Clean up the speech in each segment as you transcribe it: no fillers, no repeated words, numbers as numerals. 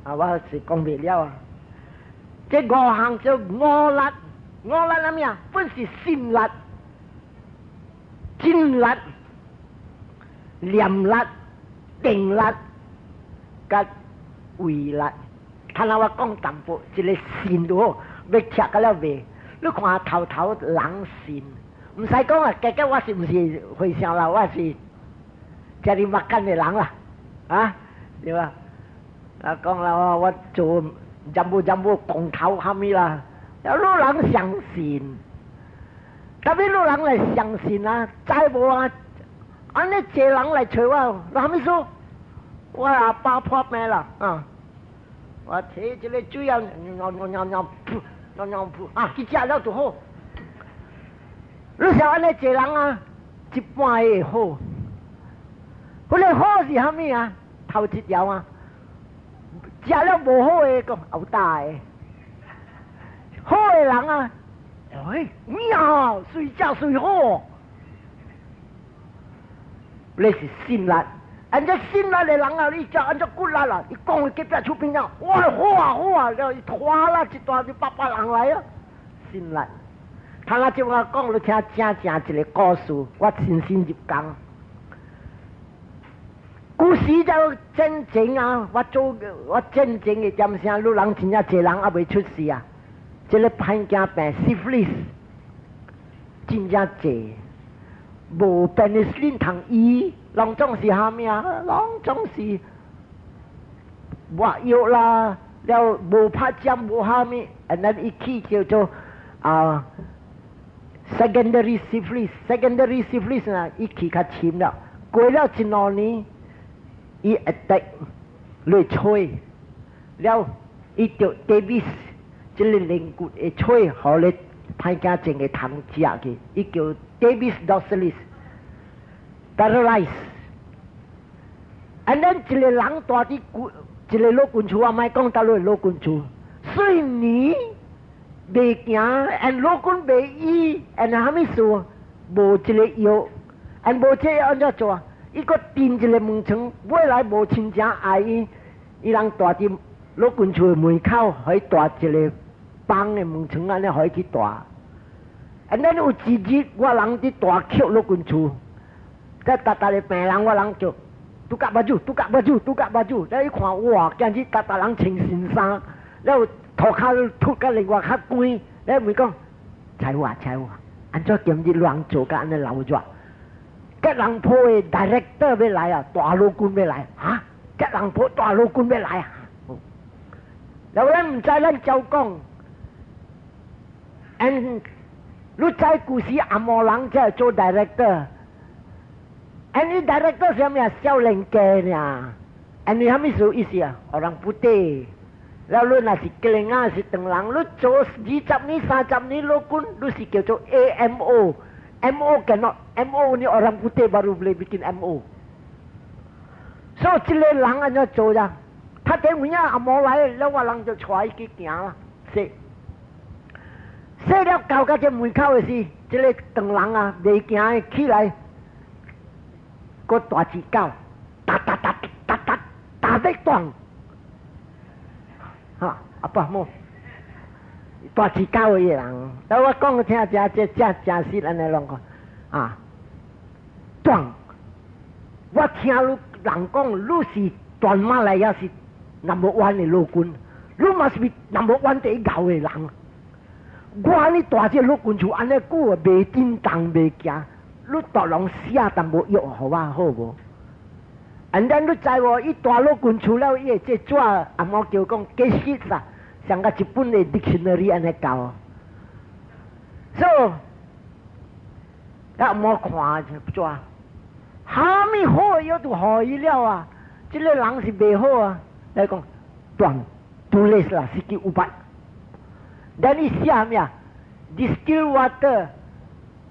啊，我是講袂了啊。這五項叫五力，五力係咩啊？本是心力、精力、念力、定力、佮慧力。頭先我講淡薄，一个信都好，欲拆甲了袂？你看頭頭人信，毋使講啊，結果我是毋是和尚啦？我是食 makan 的人啦，啊，對吧？啊，講啦，我做jambu jambu 光頭蝦米啦，有老人相信，特別老人來相信啊，知無啊？按呢濟人來揣我，啥物事？我阿爸破病啦，啊！我提這个水啊，尿尿尿尿噗，尿尿噗，啊，去食了就好。你想按呢濟人啊，一半會好，彼个好是蝦米啊？頭一條啊，食了無好的講後大的，好的人啊，哎，呀，隨食隨好，你是信力。按這信力的人啊，你食按這骨力啦，伊講隔壁厝邊啊，哇，好啊好啊，了伊拖啦一大堆百百人來啊，信力。頭仔就我講，你聽正正一个故事，我親身入工。古時就戰爭啊，我做我戰爭的點聲，你人真正濟人猶未出世啊。這个歹囝病 syphilis 真正濟，無 penicillin 通醫，攏總是蝦米啊？攏總是抹藥啦，了無拍針無蝦米，and then 伊去叫做啊 secondary syphilis，secondary syphilis 啊，伊去較深了，過了一兩年，伊 attack 來吹，了伊就 tabes 這个龍骨會吹，予你歹囝症的通食去，伊叫 tabes dorsalis，paralyze。And then 一个人蹛佇骨，一个老君厝，我莫講佗落老君厝，四年袂行，and 老君袂醫，and 蝦米事？無這个藥，and 無這個按怎做？伊閣釘一个門窗，尾來無親情愛伊，伊人蹛佇老君厝的門口，予伊蹛一个房的門窗按呢，予伊去蹛。And then 有一日，我人佇大橋老君厝，在逐逐个病人，我人就 tukar baju，tukar baju，tukar baju。了伊看哇，今日逐逐人穿新衫，了塗跤脫甲另外較乾，了問講，財富啊，財富啊，按怎今日人做甲按呢流熱？吉隆坡的 director 欲來啊，大老君欲來啊！吉隆坡大老君欲來啊！了咱毋知咱照講，and 你知舊時紅毛人才會做 director，and 伊 director 是啥物啊？少年家爾，and 伊啥物事意思啊？Orang putih。了你若是吉蘭仔是唐人，你做20年、30年老君，你是叫做 AMO。MO cannot，MO ni orang putih baru boleh bikin MO。所以這个人按怎做呀？他等有影紅毛來，了我人就帶伊去行啦，說，說了到到這門口的時，這个唐人啊，袂行的起來，閣大隻狗，噠噠噠噠噠噠欲斷，哈，阿爸母，大隻狗的人，了我講聽真這真真實按呢攏講，啊，斷，我聽你人講，你是全馬來亞是 number one 的老君，你嘛是 number one 第一𠢕的人。我按呢蹛這老君厝按呢久啊，袂振動袂行，你逐人寫淡薄藥予我好無？And then 你知無？伊蹛老君厝了，伊會這紙紅毛叫講解釋啊，像個一本的 dictionary 按呢教。所以，紅毛看紙，蝦米好的藥都予伊了啊！這个人是袂好啊，來講斷 tulis 啦，sikit ubat。Then 伊寫咩啊？Distill water，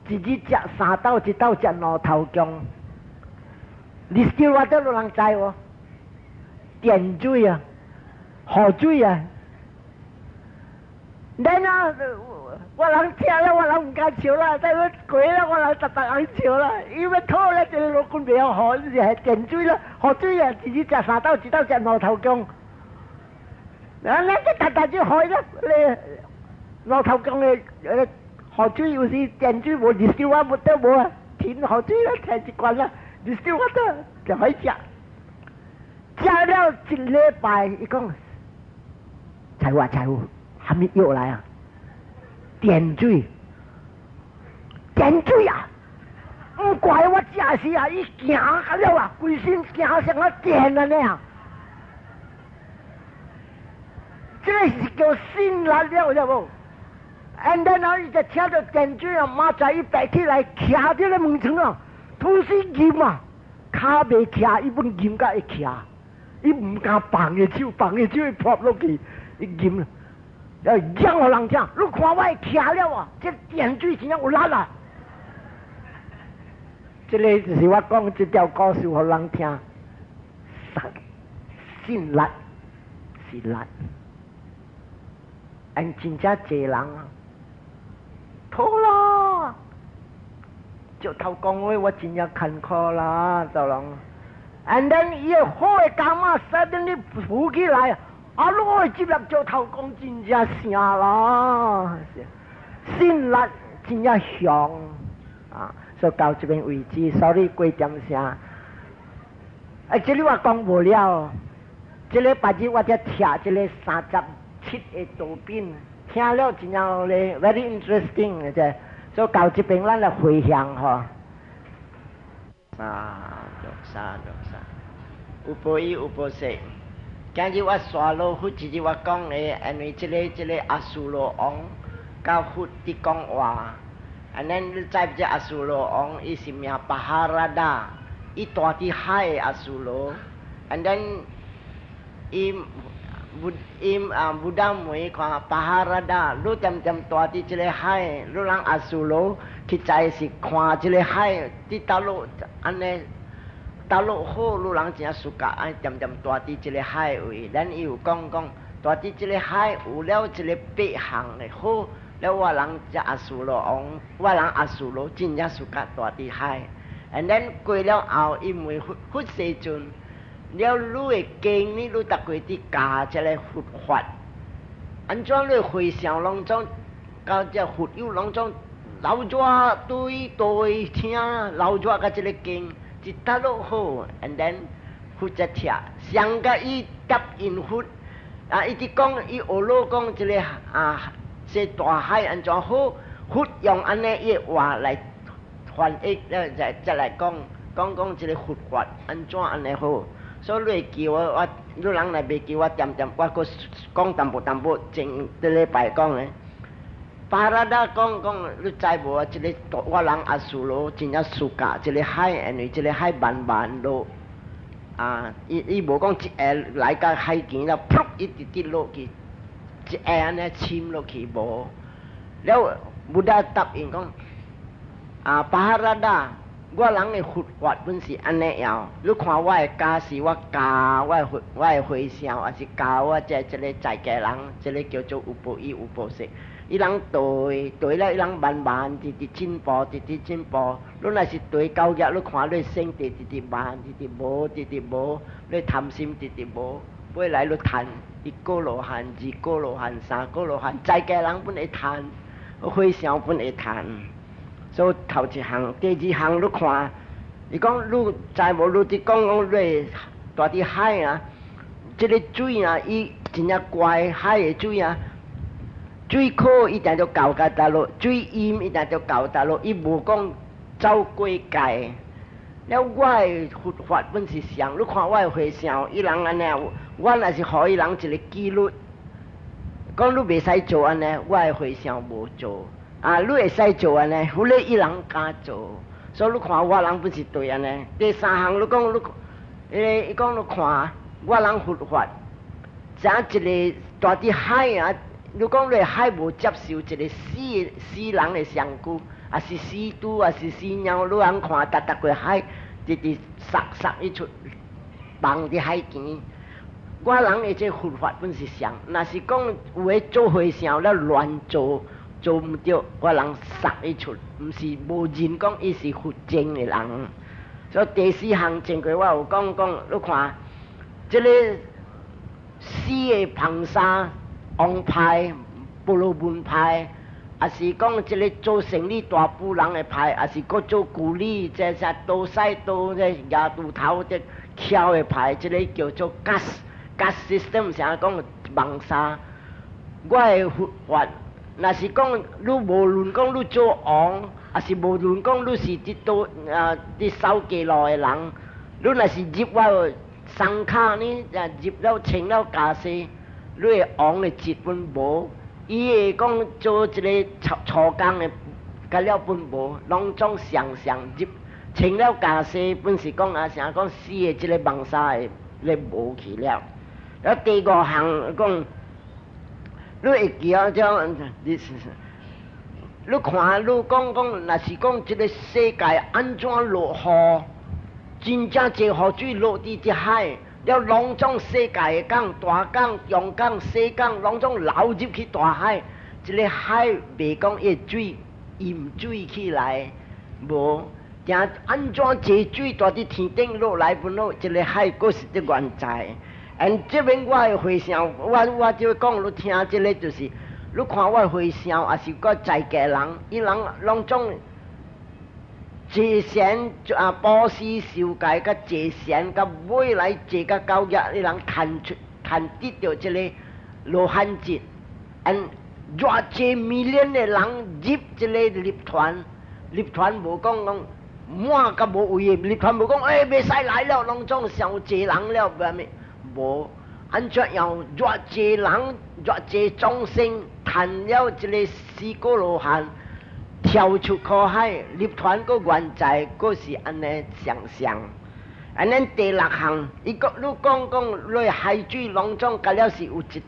一日食三斗，一斗食兩頭羹。Distill water 有人知無？電水啊，雨水啊。Then 啊，我人聽了，我人毋敢笑啦。但是過了，我人逐逐人笑啦。因為討咧，這個老君袂曉雨，是係電水啦，雨水啊，一日食三斗，一斗食兩頭羹。啊，咱這逐逐就開啦，你老頭講的，河水有時電水無 distill 啊，無得無啊，停河水啦，停一罐啦，distill 我得就可以食。食了一禮拜，伊講，財富啊財富，啥物藥來啊？電水，電水啊！毋怪我食時啊，伊行了啊，規身行像個電按呢啊！這個是叫信力了，知無？And then 啊，伊就聽著電水啊，馬仔伊爬起來，徛佇咧門窗啊，吐死吟啊，跤袂徛，伊本吟甲會徛，伊毋敢放伊手，放伊手會撲落去，伊吟，要講予人聽，你看我會徛了啊，這電水真正有力啊！這個就是我講這條故事予人聽，信力是力。按真正濟人啊，妥啦！石頭講話我真正艱苦啦，就人。And then 伊個好的感覺 suddenly 浮起來，啊，你會這粒石頭講真正聲啦，信力真正強啊！所以到這邊為止，sorry 過點聲。啊，這裡我講無了，這禮拜日我才聽這個37個道品，聽了真正咧 very interesting，這所以到這邊咱來回向吼。Sadhu sadhu sadhu，有報應有報說。今日我刷落佛一日我講的，因為這個阿修羅王佮佛佇講話，and then 你知毋知阿修羅王伊是名巴哈拉達，伊住佇海的阿修羅，and then 伊。伊啊，Buddha 問看巴哈拉達，你恬恬住佇這个海，你人阿修羅去知是看這个海，佇佗落按呢，佗落好，你人真暑假愛恬恬住佇這个海位。咱伊有講講，住佇這个海有了這个八項的好，了我人這阿修羅王，我人阿修羅真正暑假住佇海。And then 過了後，伊問佛佛世尊。了，你的經呢？你逐過佇教這个佛法，按怎你回想攏總，佮這佛友攏總留熱對對聽，留熱佮這个經，一搭落好，and then 佛才聽，上佮伊答應佛，啊，伊直講，伊學老講這个啊，這大海按怎好，佛用按呢伊的話來翻譯，了再來講，講講這个佛法按怎按呢好。所以你會記我，我你人若袂記我，恬恬我閣講淡薄淡薄，前這禮拜講的。巴拉達講講，你知無啊？這个我人阿修羅真正暑假，這个海，因為這个海慢慢落，啊，伊伊無講一下來到海邊了，噗，一直跌落去，一下按呢沉落去無。了，Buddha 答應講，啊，巴拉達。我人的佛法本是按呢樣，你看我的教是我教我的佛，我的和尚，抑是教我這這个在家人，這个叫做有報應有報說。伊人對對了，伊人慢慢直直進步，直直進步。你若是對到額，你看你身體直直慢，直直無，直直無，你貪心直直無，尾來你趁一果羅漢、二果羅漢、三果羅漢，在家人本會趁，和尚本會趁。所以頭一項，第二項你看，伊講你知無？你佇講講你住佇海啊，這个水啊，伊真正怪海的水啊，水苦伊定就到甲佗落，水陰伊定就到佗落，伊無講走過界。了我的佛法本是上，你看我的和尚，伊人按呢，我若是予伊人一个紀律，講你袂使做按呢，我的和尚無做。啊，你會使做按呢，好咧，伊人敢做，所以你看我人本是對按呢。第三項你講你，伊講你看我人佛法，怎一个住佇海啊？你講你海無接受一個死死人的身軀，抑是死豬，抑是死貓，你通看逐逐個海，直直殺殺伊出，放佇海邊。我人的這佛法本是上，若是講有的做和尚了亂做。做毋對，我人殺伊出，毋是無認講伊是佛證的人。所以第四項前過我有講講，你看，這个四个旁沙王派、婆羅門派，抑是講這个做生意大富人的派，抑是閣做苦力，這啥倒西倒這牙拄頭這巧的派，這个叫做 caste system，啥講網沙。我的佛法，若是講你無論講你做王，抑是無論講你是佇倒啊佇掃街路的人，你若是入我桑卡呢，啊入了穿了袈裟，你的王的職分無。伊會講做一个粗工的，甲了本無，攏總雙雙入穿了袈裟，本是講啊，啥講死的這个網沙的咧無去了。啊，第五項講，你會記啊？這你你看，你講講，若是講這个世界按怎落雨，真正濟雨水落佇這海。了攏總世界的港，大港、中港、小港，攏總流入去大海。這个海袂講伊水淹水起來，無，定按怎濟水蹛佇天頂落來本落，這个海閣是佇原在。And 這邊我的回向，我就講你聽，這个就是，你看我的回向，抑是個在家人，伊人攏總。坐禪啊，布施受戒，佮坐禪，佮尾來坐甲到額，你人趁出趁得著這个羅漢證，and 偌濟 million 的人入這个涅槃，涅槃無講講滿甲無位的，涅槃無講欸袂使來了，攏總傷濟人了，無啥物，無，按怎樣偌濟人偌濟眾生趁了這个四果羅漢。跳出苦海，涅槃閣原在，閣是按呢相像。按呢第六項，伊講你講講，你海水攏總甲了是有一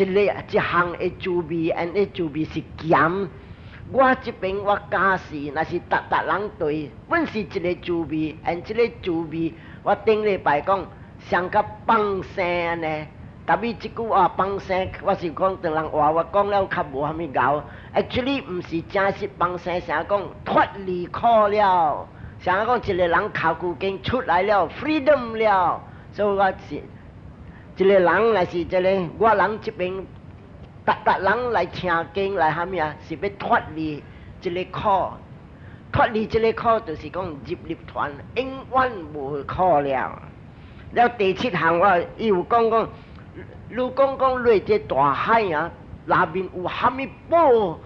個一項的滋味，按呢滋味是鹹。我這邊我假使，若是逐逐人對，本是一个滋味，按這个滋味，我頂禮拜講，像甲放生按呢。特別這句話放生，我是講唐人話，我講了較無蝦米𠢕。Actually 毋是真實放生，啥講脫離苦了，啥講一個人尻龜經出來了，freedom 了。所以我是一個人，若是這个我人這邊，逐逐人來聽經來蝦米啊？是欲脫離這个苦，脫離這個苦就是講入涅槃，永遠無苦了。了第七項我伊有講講。你講講內這大海啊，內面有蝦米寶、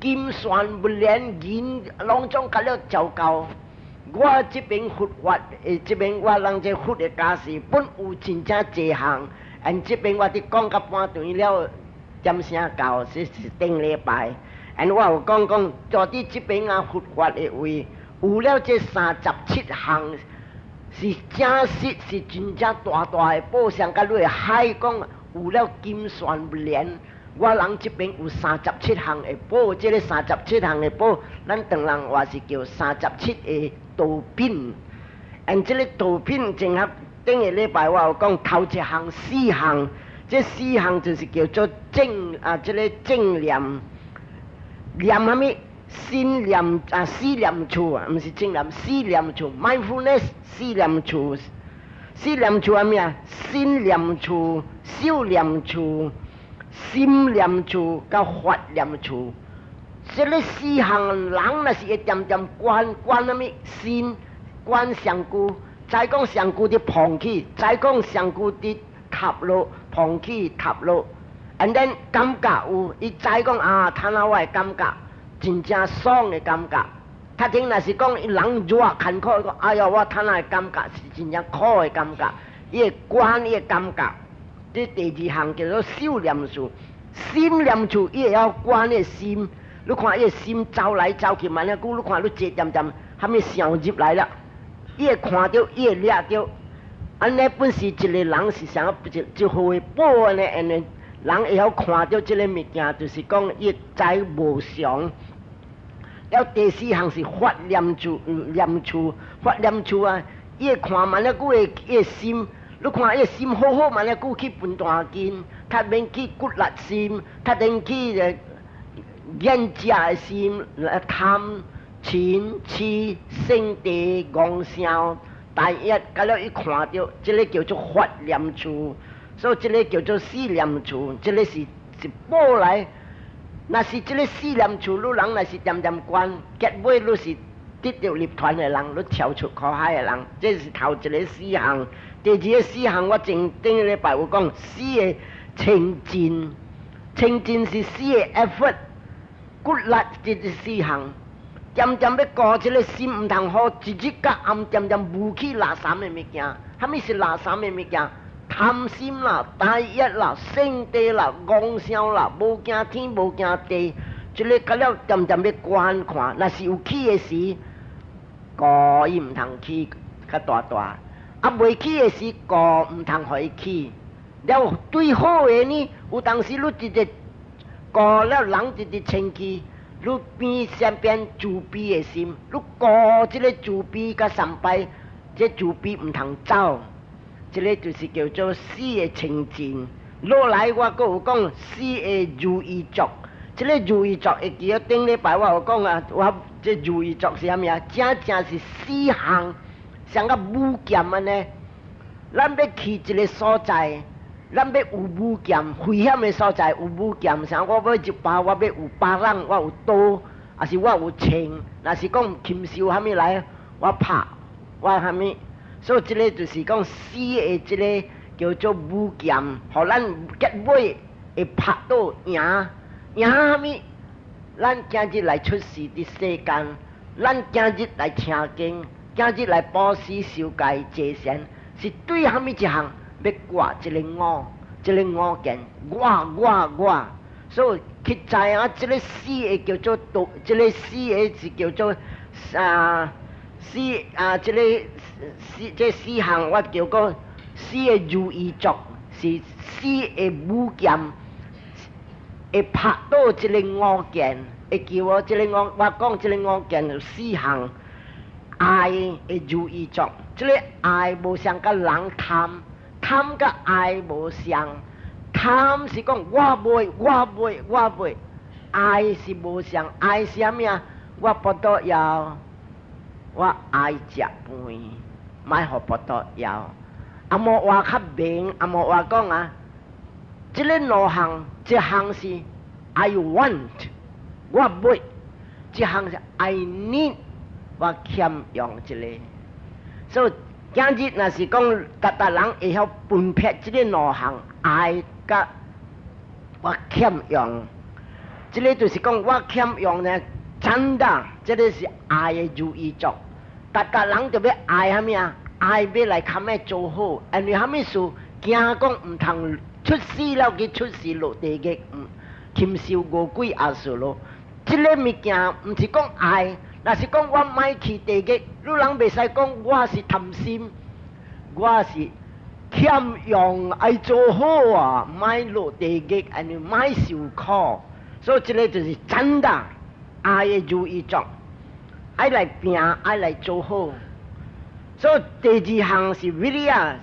金線、木蓮、銀，攏總共了糟糕。我這邊佛法，這邊我人這佛的加持，本有真正濟項。and 這邊我佇講到半頓了，點聲到，這是頂禮拜。and 我有講講，在佇這邊啊佛法的位，有了這37項，是真實，是真正大大的寶相，佮你海講有了金線木蓮，我人這邊有三十七項的寶，這个三十七項的寶，咱唐人話是叫三十七个道品。and 這个道品正合頂個禮拜我有講頭一項四項，這四項就是叫做正啊，這个正念，念蝦米？心念啊，思念處啊，毋是正念，思念處，mindfulness 思念處，思念處係咩啊？心念處、受念處、心念處、佮法念處。這个四項人若是會恬恬觀觀啥物？心觀身軀，知講身軀佇膨起，知講身軀佇塌落，膨起塌落，and then 感覺有，伊知講啊，睇下我的感覺。真正爽的感覺，較頂若是講人熱艱苦，講哎喲，我睇下的感覺是真正苦的感覺，伊會觀伊的感覺。這第二項叫做受念處，心念處，伊會曉觀伊的心。你看伊的心走來走去，慢仔久，你看你坐恬恬，蝦米想入來了，伊會看著，伊會掠著。按呢本是一個人是啥一一回寶按呢，按呢人會曉看著這个物件，就是講伊知無常。了第四項是法念處，念處法念處啊！伊會看慢仔久的伊的心，你看伊的心好好，慢仔久去分大筋，較免去骨力心，較免去厭食的心，貪、嗔、痴、勝地、戇笑，大一，甲了伊看著，這个叫做法念處。所以這个叫做四念處，這个是報來。若是這个四念處，你人若是恬恬觀，結尾你是得著入團的人，你跳出苦海的人，這是頭一个四項。第二个四項，我前頂個禮拜有講四个精進，精進是四个 effort，骨力這是四項。恬恬欲顧這个心毋通予一日到暗恬恬無去垃圾的物件，啥物是垃圾的物件？貪心啦、大欲啦、勝地啦、戇笑啦，無驚天無驚地，這个到了恬恬欲觀看，若是有起的時，顧伊毋通起較大大；啊，袂起的時，顧毋通予伊起。了對好的呢，有當時你直直顧了人直直清氣，你變先變慈悲的心，你顧這个慈悲佮善敗，這慈悲毋通走。這个就是叫做四个清淨。落來我閣有講四个如意足，這个如意足會記得頂禮拜我有講啊，我這如意足是啥物啊？正正是四項，像個舞劍按呢。咱欲去一个所在，咱欲有舞劍，危險的所在有舞劍，像我欲入包，我欲有巴人，我有刀，抑是我有槍，若是講禽獸啥物來，我拍，我啥物。所以這个就是講四个這个叫做舞劍，予咱結尾會拍倒贏贏啥物？咱今日來出世佇世間，咱今日來聽經，今日來布施受戒坐禪，是對啥物一項？欲割這个我，這个我見，我我我，所以去知影這个四个叫做道，這个四个是叫做啊四啊，這个四這四項我叫講四个如意足，是四个舞劍，會拍倒這个我見，會叫我這个我我講這个我見有四項愛的如意足，這个愛無相佮人貪，貪佮愛無相，貪是講我愛我愛我愛，愛是無相，愛是啥物啊？我腹肚枵，我愛食飯，莫予腹肚枵。紅毛話較明，紅毛話講啊，這个兩項，一項是 I want，我愛；一項是 I need，我欠用這个。所以今日若是講，逐逐人會曉分別這个兩項愛佮我欠用，這个就是講我欠用呢，真的，這个是愛的如意足。逐逐人就欲愛啥物啊？愛欲來較欲做好，因為啥物事驚講毋通出世了去出世落地獄，禽獸餓鬼阿修羅。這个物件毋是講愛，若是講我莫去地獄，你人袂使講我是貪心，我是欠用愛做好啊，莫落地獄，按呢莫受苦。所以這个就是真的愛的如意足，愛來拼，愛來做好。所以第二項是 viriya，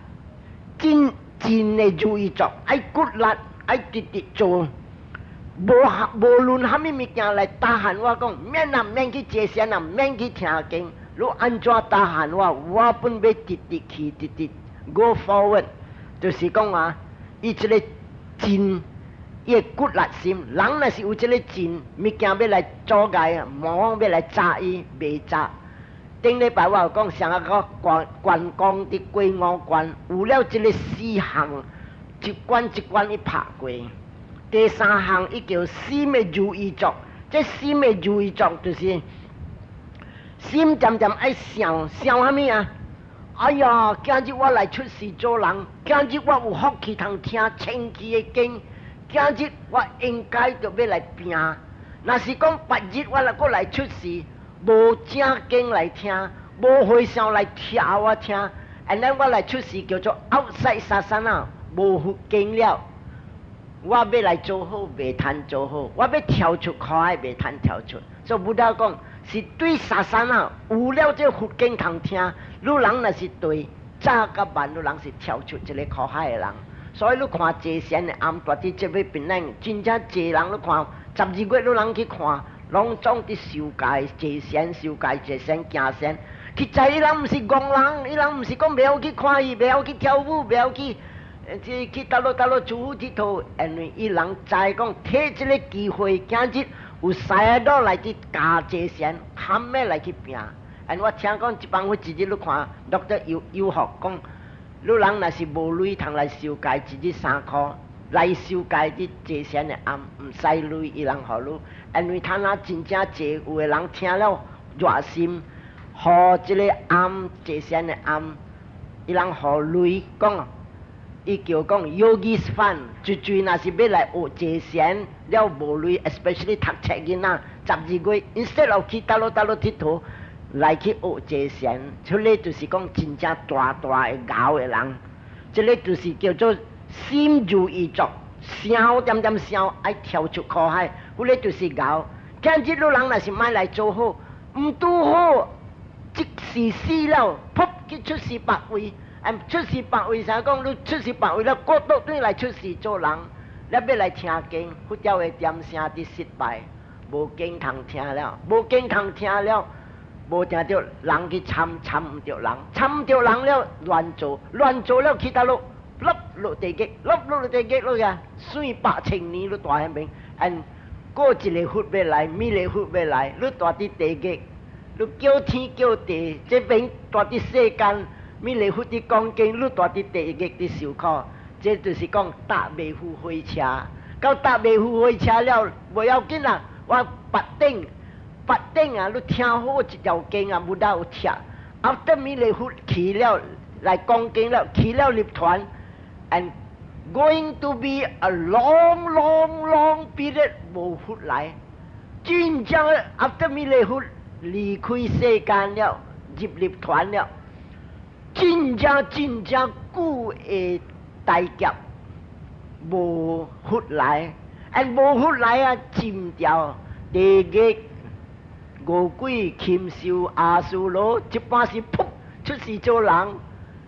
精進的如意足，愛骨力，愛直直做。無論啥物物件來打斷我講，免啊免去坐禪啊，免去聽經。你按怎打斷我，我本欲直直去，直直 go forward，就是講啊，伊這个進，伊的骨力心，人若是有這个進，物件欲來阻礙，魔欲來炸伊，袂炸。頂禮拜我有講，上一個關關公佇過五關，有了這个四項，一關一關伊拍過。第三項伊叫心的如意足，這心的如意足就是心漸漸愛想想啥物啊？哎呀，今日我來出世做人，今日我有福氣通聽清氣的經，今日我應該就欲來拼。若是講別日我來閣來出世，無正經來聽，無和尚來聽我聽，按呢我來出世叫做 outside sasana，無佛經了。我欲來做好，袂通做好；我欲跳出苦海，袂通跳出。所以 Buddha 講是對 sasana 有了這佛經通聽，你人若是對早佮慢，你人是跳出這个苦海的人。所以你看坐禪的暗蹛佇這邊檳城，真正濟人你看12月你人去看，攏總佇受戒坐禪、受戒坐禪、行禪。其實伊人毋是戇人，伊人毋是講袂曉去看戲，袂曉去跳舞，袂曉去。這去佗落佗落諸佛佚佗，因為伊人知講，提這個機會，今日有三個來去教這線，堪咩來去拼。And 我聽講，這幫我一日你看，Doctor 有有學講，你人若是無鐳通來受戒，一日3箍來受戒佇坐禪的暗，毋使鐳，伊人予你，因為他若真正濟有的人聽了熱心，予這個庵坐禪的庵，伊人予鐳講，伊叫講 Yogis Fund，最最若是欲來學坐禪了無鐳，especially 讀冊囡仔，12月，instead of 去佗落佗落𨑨迌，來去學坐禪，這個就是講真正大大的𠢕的人，這個就是叫做心如意足，想點點想愛跳出苦海，彼個就是𠢕。今日你人若是欲來做好，毋拄好，即時死了，噗去出世別位，出世別位啥講？你出世別位了，過倒轉來出世做人，你欲來聽經，佛教的點聲佇失敗，無經通聽了，無經通聽了。無聽著人去參，參毋著人，參毋著人了，亂做，亂做了去佗落，落落地獄，落落地獄落呀，算百千年你蹛彼邊，and 過一个佛欲來，彌勒佛欲來，你蹛佇地獄，你叫天叫地，這邊蹛佇世間，彌勒佛佇講經，你蹛佇地獄佇受苦，這就是講搭袂赴火車，到搭袂赴火車了，無要緊啦，我拔頂。拔頂啊！你聽好一條經啊，無得有聽。After 彌勒佛去了來講經了，去了入團，and going to be a long long long period 無佛來。真正 after 彌勒佛離開世間了，入涅槃了，真正真正久的大劫無佛來，and 無佛來啊，浸掉地獄。餓鬼、禽獸、阿修羅，一般是噗出世做人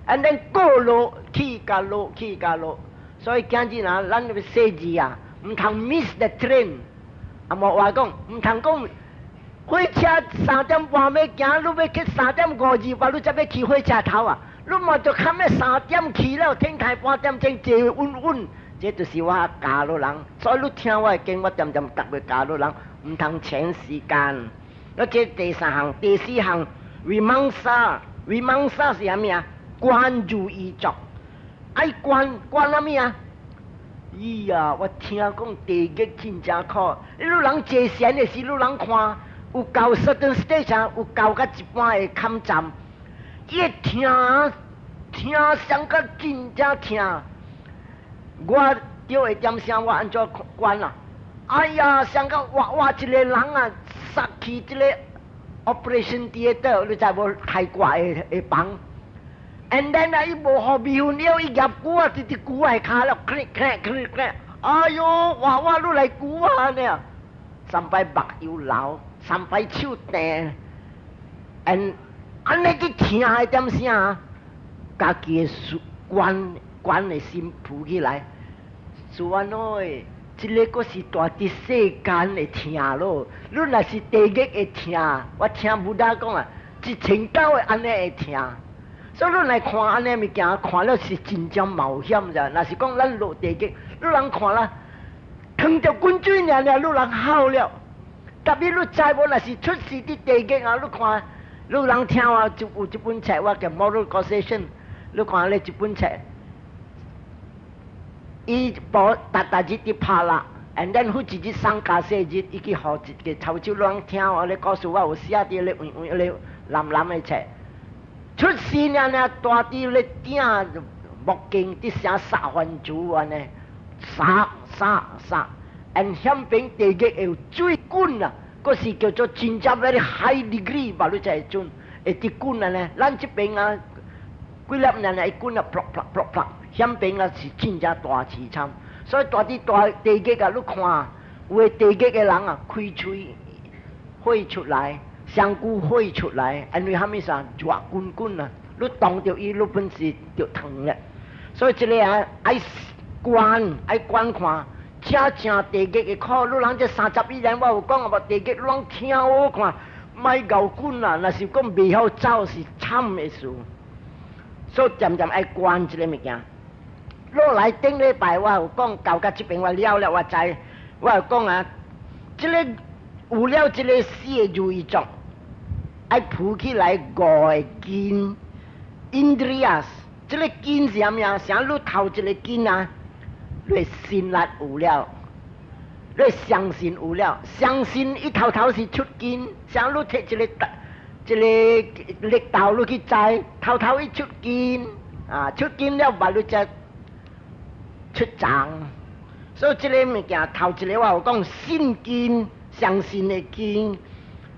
，and then 過落去甲落去甲落，所以今日啊，咱個細字啊，毋通 miss the train。啊，無話講，毋通講火車3點半欲行，你欲去3點58，你才欲去火車頭啊？你嘛就較欲三點去了，天台半點鐘坐穩穩，這就是我教你人。所以你聽我的經，我恬恬逐個教你人，毋通搶時間。那這第三項、第四項，vimamsa，vimamsa 是啥物啊？觀如意足，愛觀觀啥物啊？咦呀！我聽講地獄真正苦，你人坐禪的時，你人看有到 certain stage 啊，有到甲一般的坎站，伊會疼疼上甲真正疼。我著會點聲，我按怎觀啊？哎呀，上甲活活一個人啊，殺去這個 operation theater，你知無開掛的的房？And then 啊，伊無予避孕藥，伊夾龜仔，直直龜仔跤了，click click click click，哎喲，活活你來龜仔呢？三擺目又流，三擺手硩，and 按呢去疼的點聲，家己的觀觀的心浮起來，是按怎的？這個閣是蹛佇世間的疼咯，你若是地獄的疼，我聽 Buddha 講啊，一千九個按呢會疼。所以你來看按呢物件，看了是真正冒險者。若是講咱落地獄，你人看啦，囥著滾水爾爾，你人好了。特別你知無？若是出世佇地獄啊，你看，你人聽我就有這本冊，我叫 Moral Causation。你看咧這本冊，伊無逐逐日佇拍啦，and then 好一日送家說日，伊去予一個頭手人聽我咧故事，我有寫佇咧黃黃咧藍藍的冊。出世爾爾蹛佇咧鼎木鏡佇寫殺番薯按呢，殺殺殺，and 響邊地獄會有水滾啊，閣是叫做真正 very high degree，吧你才會準會佇滾按呢。咱這邊啊，幾粒爾爾會滾啊，噗噗噗噗，響邊啊是真正大凄慘。所以蹛佇大地獄啊，你看有的地獄的人啊，開喙火出來。身軀火出來，因為蝦米啥熱滾滾啊！你動著伊，你本是著燙了。所以這個啊，愛觀愛觀看，真正地獄的苦。你人這31年我有講啊，無地獄，攏聽我看，莫𠢕滾啊！若是講袂曉走，是慘的事。所以漸漸愛觀這個物件。落來頂禮拜我有講到佮這邊我了了我知，我有講啊，這個有了這個四個如意足，愛浮起來五個根，Indriyas，這個根是啥物啊？像你頭一個根啊，你信力有了，你相信有了，相信伊頭頭是出根，像你摕一個一個綠豆你去栽，頭頭伊出根，啊出根了，把你才出長。所以這個物件頭一個我有講信根，相信的根，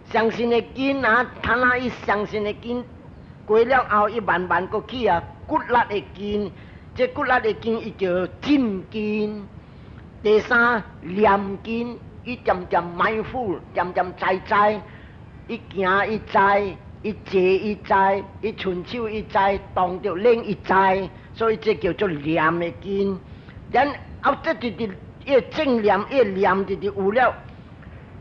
相信的根啊，他那伊相信的根過了後，伊慢慢閣起啊，骨力的根，這骨力的根伊叫進根。第三念根，伊漸漸 mindful，漸漸知知，伊行伊知，伊坐伊知，伊伸手伊知，動著冷伊知，所以這叫做念的根。然後這直直伊正念，伊念直直有了，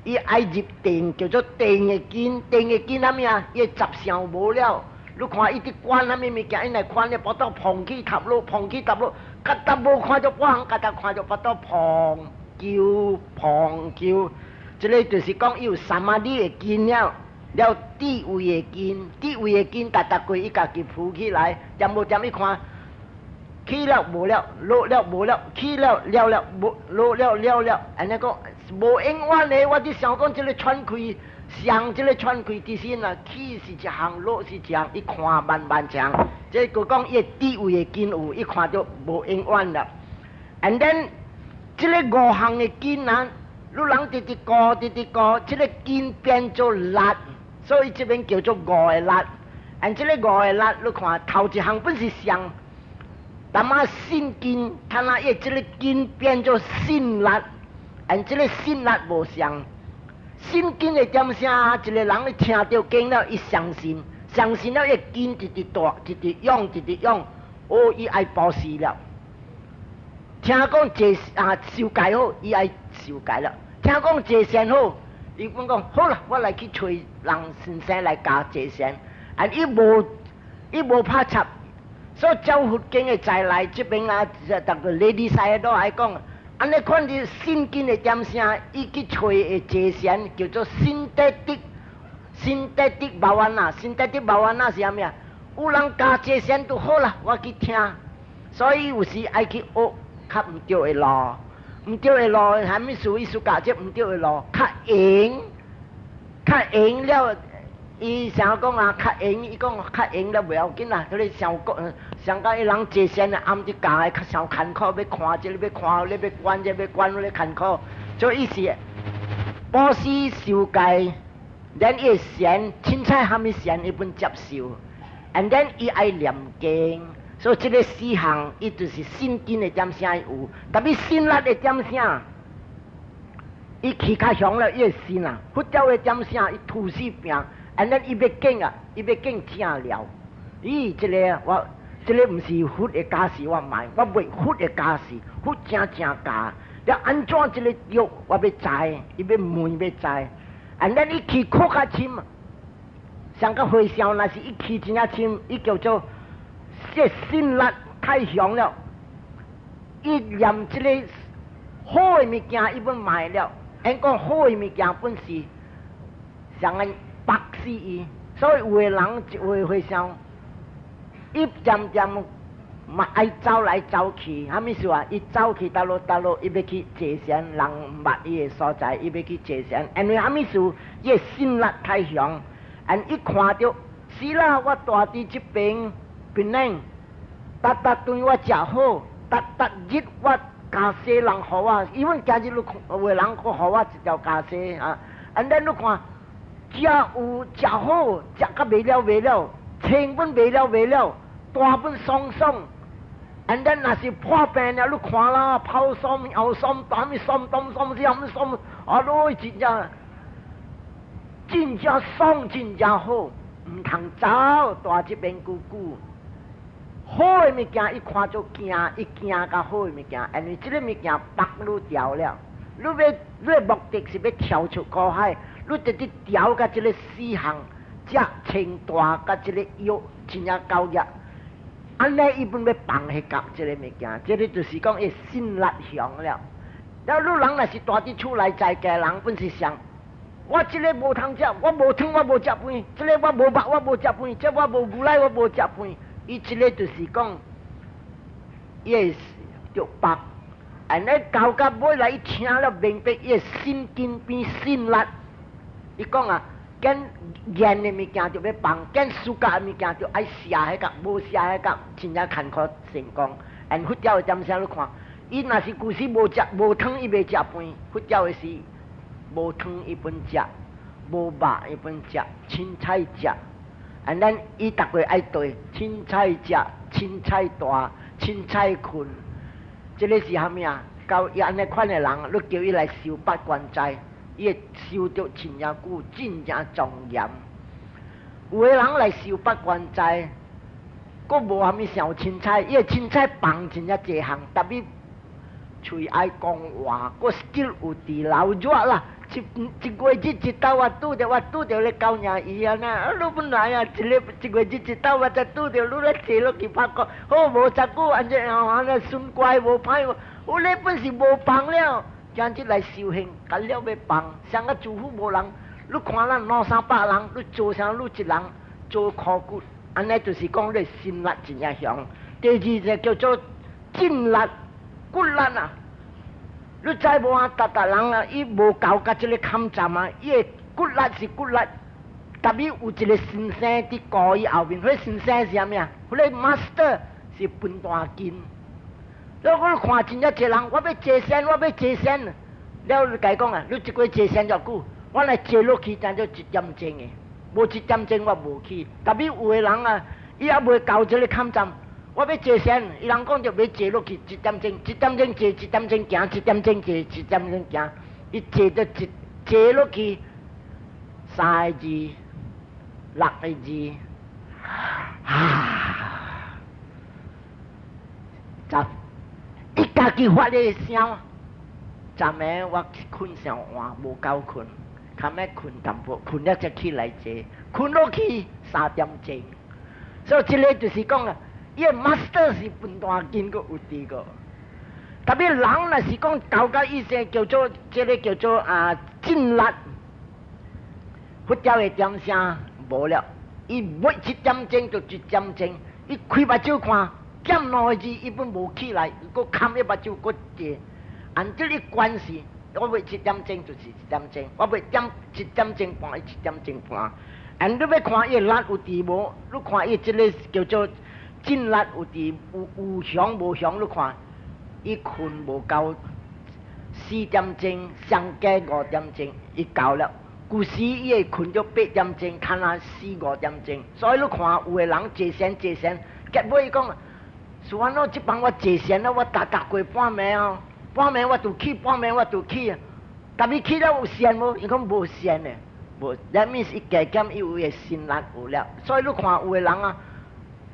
伊愛入定，叫做定的根。定的根啥物啊？伊雜想無了。你看伊佇觀啥物物件，伊若看咧腹肚膨起塌落，膨起塌落，覺得無看著半項，覺得看著腹肚膨球膨球。這個就是講伊有 samadhi 的根了，了智慧的根，智慧的根，逐逐過伊家己浮起來，漸無漸伊看，起了無了，落了無了，起了了了，無落了了了，按呢講無永遠的。我佇想講這個喘氣，上這個喘氣之身啊，起是一項，落是一項，伊看慢慢一項，這個講伊智慧的根有，伊看著無永遠啦。And then 這個五項的根啊，你人直直顧，直直顧，這個根變做力，所以這邊叫做五個力。And 這個五個力，你看頭一項本是相。但嘛信根，他那伊這個根變做信力，and 這個信力無相。信根的點聲，一個人聽著經了，伊相信，相信了，伊根直直大，直直養，直直養，哦，伊愛布施了。聽講坐啊受戒好，伊愛受戒了。聽講坐禪好，伊講講好啦，我來去揣人先生來教坐禪。啊，伊無伊無拍插。所以照佛經的在來這邊啊，逐個 Ledi Sayadaw 愛講，按呢款的信根的點聲，伊去揣的坐禪叫做 synthetic，synthetic bhavana，synthetic bhavana 是啥物啊？有人教坐禪就好啦，我去聽。所以有時愛去學較毋對的路，毋對的路，啥物事意思教這毋對的路，較閒，較閒了。伊想講啊，較閒，伊講較閒了袂要緊啦。佢哋想講，想講伊人坐禪啊，暗佇教的較傷艱苦，欲看這個，欲看，你欲觀這個，欲觀彼個艱苦。所以伊是布施受戒，連伊禪，凊彩蝦米禪伊本接受，and then 伊愛念經。所以這個四項，伊就是信根的點聲有，特別信力的點聲，伊起較強了，伊會信啊。佛教的點聲，伊吐死病。And then 伊欲見啊，伊欲見正了。咦，這個我，這個毋是佛的教示，我買，我袂佛的教示，佛正正教。了按怎這個藥，我欲知，伊欲問欲知。And then 伊起較較深，上個和尚若是伊起真正深，伊叫做這信力太強了。伊念這個好的物件，伊本賣了。因講好的物件本是上個。縛死伊，所以有的人有的和尚，伊漸漸嘛愛走來走去，啥物事啊？伊走去佗落佗落，伊欲去坐禪，人毋捌伊的所在，伊欲去坐禪。因為啥物事？伊的信力太強，and 伊看著是啦，我住佇這邊檳城，逐逐頓我食好，逐逐日我家私人予我，因為今日你看有的人閣予我一條家私啊，and then 你看。食有食好，食甲袂了袂了，穿本袂了袂了，大本爽爽。And then 若是破病了，你看啦，泡酸、腰酸、膽酸、東酸、西酸，啊，你真正真正爽，真正好，毋通走，蹛這邊久久。好的物件，伊看做驚，伊驚較好的物件，因為這個物件縛你掉了。你欲你的目的是欲跳出苦海。你直直調佮這個四項，食穿蹛佮這個藥，真正夠額。按呢伊本欲放彼個這个物件，這个就是講伊心力強了。了你人若是蹛佇厝內在家人本是想，我這个無通食，我無湯我無食飯，這个我無肉我無食飯，這我無牛奶我無食飯。伊這个就是講，伊會著縛。按呢到甲尾來，伊聽了明白，伊的心經變心力。伊講啊，見煙的物件就欲放，見暑假的物件就愛捨彼個，無捨彼個，真正艱苦成功。按佛教的點聲你看，伊若是舊時無食無湯，伊袂食飯。佛教的是無湯伊本食，無肉伊本食，凊彩食。按咱伊逐個愛對，凊彩食，凊彩大，凊彩睏。這个是啥物啊？到伊按呢款的人，你叫伊來修八關齋，伊會修得真正久，真正莊嚴。有的人來修八關齋，閣無啥物想凊彩，伊會凊彩放真正濟項，特別喙愛講話，閣 still 有佇流熱啦。一一月日一晝我拄著我拄著咧狗娘伊啊呐，你本來啊，一个一月日一晝我才拄著你咧坐落去拍鼓，好無十久按怎樣按呢孫乖無歹無，有咧本是無放了，今日來修行，甲了欲放，啥個師父無人，你看咱兩三百人，你做啥你一人做苦骨，按呢就是講你心力真正強。第二個叫做盡力骨力啊。你知無啊？逐逐人啊，伊無到佮這个坎站啊，伊的骨力是骨力，特別有一個先生佇顧伊後面，彼先生是啥物啊？彼个 master 是分大金。所以我看真正濟人，我欲坐禪，我欲坐禪。了你共伊講啊，你這過坐禪偌久？我來坐落去，當做一點鐘的，無一點鐘我無去。特別有的人啊，伊猶未到這个坎站。我欲坐禪，伊人講就欲坐落去一點鐘，一點鐘坐，一點鐘行，一點鐘坐，一點鐘行。伊坐到一坐落去，三個字，六個字，啊，十，伊家己發的聲。昨暝我睏上晏，無夠睏，較尾睏淡薄，睏了才起來坐，睏落去3點鐘。所以這个就是講啊。伊個 master 是分大金閣有佇個，特別人若是講到甲意思叫做這个叫做啊盡力，佛教的點聲無了，伊每一點鐘就一點鐘，伊開目睭看，點兩個字伊本無起來，閣冚一目睭閣坐，按這個關係，我欲一點鐘就是一點鐘，我欲點一點鐘半，一點鐘半，按你欲看伊力有佇無？你看伊這个叫做盡力有佇有有強無強？你看，伊睏無夠4點鐘，上加5點鐘，伊夠了。舊時伊會睏到8點鐘，較若四五點鐘。所以你看有的人坐禪坐禪，結尾伊講，是安怎這擺我坐禪了，我逐逐過半暝哦，半暝我就起，半暝我就起。特別起了有線無？伊講無線的，無。That means 伊加減伊有的心力有了。所以你看有的人啊，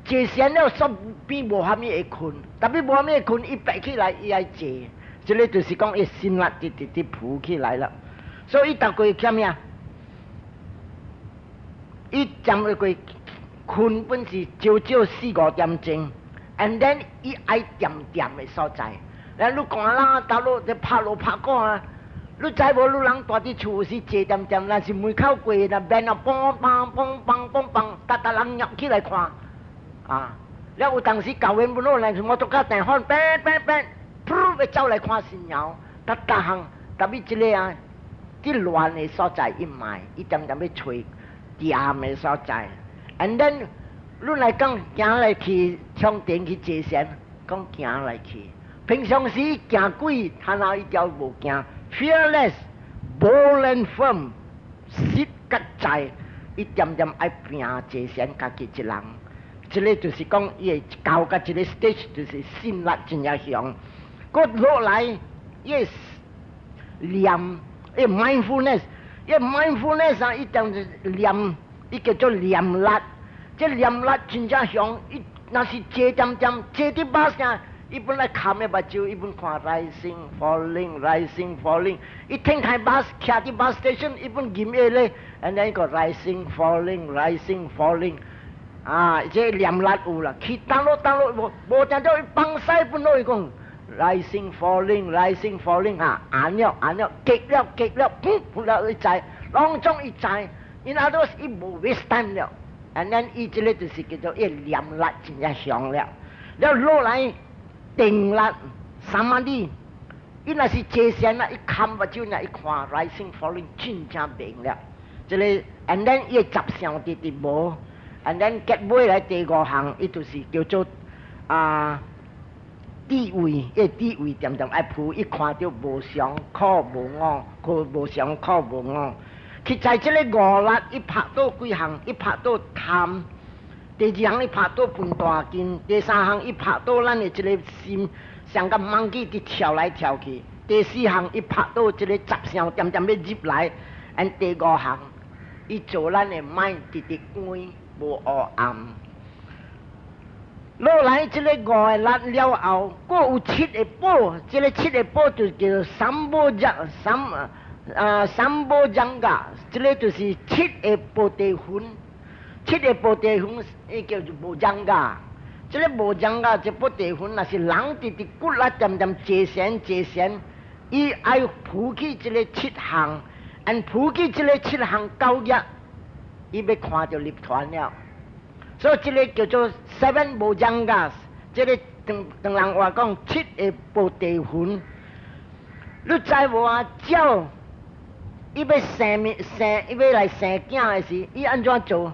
坐禪了，煞變無蝦米會睏，特別無蝦米會睏，伊爬起來伊愛坐，這个就是講伊心力直直直浮起來了。所以伊逐過啥物啊？伊站一過睏本是少少四五點鐘，and then 伊愛恬恬的所在。咱你看啦，大陸咧拍鑼拍鼓啊，你知無？你人蹛佇厝是坐恬恬，若是門口過若變啊，梆梆梆梆梆梆，逐逐人入起來看。啊！了有當時舊年本來來，摩托車電話，變變變，噗欲走來看新娘，逐逐項，特別這个啊，佇亂的所在伊毋愛，伊恬恬欲揣恬的所在。And then 你來講行來去充電去坐禪，講行來去。平常時驚鬼，他那一條無驚，fearless，bold and firm，實甲在，伊恬恬愛拼坐禪，家己一人。這个就是講，伊會到甲這个 stage，就是心力真正強。閣落來，伊會念，伊 mindfulness，伊 mindfulness 啊，伊當是念，伊叫做念力。這念力真正強，伊若是坐恬恬，坐佇巴士，伊本來冚的目睭，伊本看 rising falling rising falling，伊停開巴士，徛佇 bus station，伊本吟下咧，and then 個 rising falling rising falling。啊，這念力有啦，去 down 落 down 落無無定做放屎本落去講，rising falling rising falling 啊，按了按了，極了極了，噗噗了伊知，攏總伊知，因阿都伊無 waste time 了，and then 伊這个就是叫做伊念力真正強了，了落來定力 samadhi，伊若是坐禪啦，伊看目睭若一看 rising falling 真正明了，這个 and then 伊雜想直直無。And then 結尾來第五項，伊就是叫做啊智慧，伊智慧恬恬愛浮，伊看著無常苦無我，苦無常苦無我。去在這个五力，伊拍倒幾項，伊拍倒貪。第二項伊拍倒分大根，第三項伊拍倒咱的這个心，像個 monkey 佇跳來跳去。第四項伊拍倒這个雜想恬恬欲入來，and 第五項伊做咱的 mind 直直關。無黑暗，落來這个五个力了後，閣有七个寶，這个七个寶就叫做 sambojjhanga 三啊 sambojjhanga，這个就是七个菩提分，七个菩提分伊叫做 bojjhanga。這个 bojjhanga 這菩提分，若是人直直骨力恬恬坐禪坐禪，伊愛浮起這个七項，按浮起這个七項九業。伊欲看著涅槃了，所以這个叫做 seven bojjhangas，這个唐唐人話講七个菩提分。你知無啊？鳥伊欲生物生，伊欲來生囝的時，伊按怎做？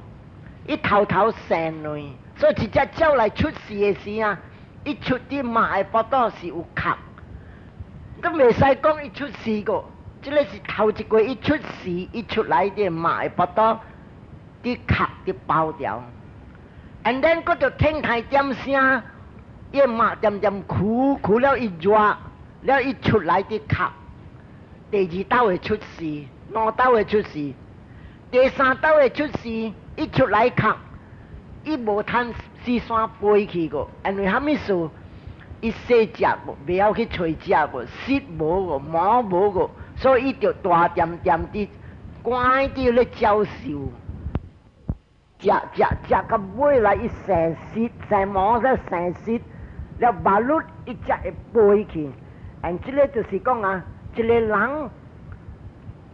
伊頭頭生卵，所以一隻鳥來出世的時啊，伊出佇媽的腹肚是有殼，都袂使講伊出世過。這个是頭一過伊出世，伊出來佇媽的腹肚。啲殼啲包掉，and then 閣就聽台點聲，伊媽恬恬哭哭了伊熱，了伊出來啲殼，第二道會出世，兩道會出世，第三道會出世，伊出來殼，伊無通四山飛去過，因為啥物事？伊細隻無，袂曉去揣食無，色無個，毛無個，所以伊就大恬恬佇關佇咧鳥獸。食食食到尾來，伊生色生毛才生色，了馬路伊才會飛去。and 這个就是講啊，一个人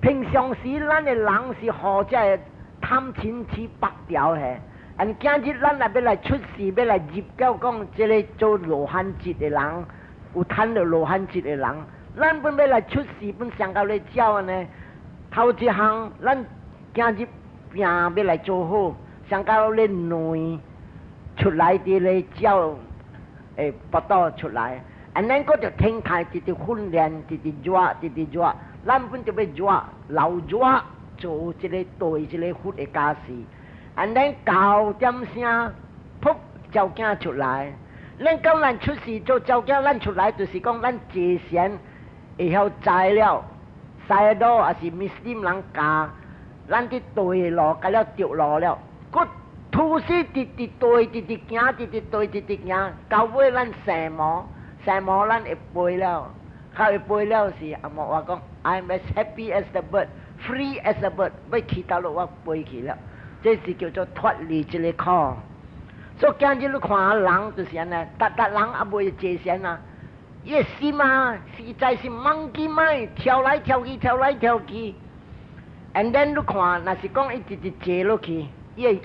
平常時咱的人是予這个貪嗔癡縛牢的。and 今日咱若欲來出世，欲來入教講這个做羅漢級的人，有趁著羅漢級的人，咱本欲來出世，本上到咧鳥按呢。頭一項，咱今日拼欲來做好。上到咧卵出來佇咧鳥會腹肚出來，and 咱閣就天開直直訓練，直直熱，直直熱，咱本就欲熱，流熱做這个對這个佛的加持，and 咱九點聲，噗，鳥囝出來，咱講咱出世做鳥囝，咱出來就是講咱坐禪會曉知了，sayadaw 抑是穆斯林人教，咱佇對路，共了著路了。閣吐死直直對，直直行，直直對，直直行，到尾咱生毛，生毛咱會飛了，較會飛了時，阿莫話講，I'm as happy as the bird, free as a bird，欲去佗落我飛去了，這是叫做脫離這个苦。所以今日你看人就是按呢，逐逐人猶未坐禪啊，伊的心啊，實在是 monkey mind，跳來跳去，跳來跳去。And then 你看，若是講伊直直坐落去，伊會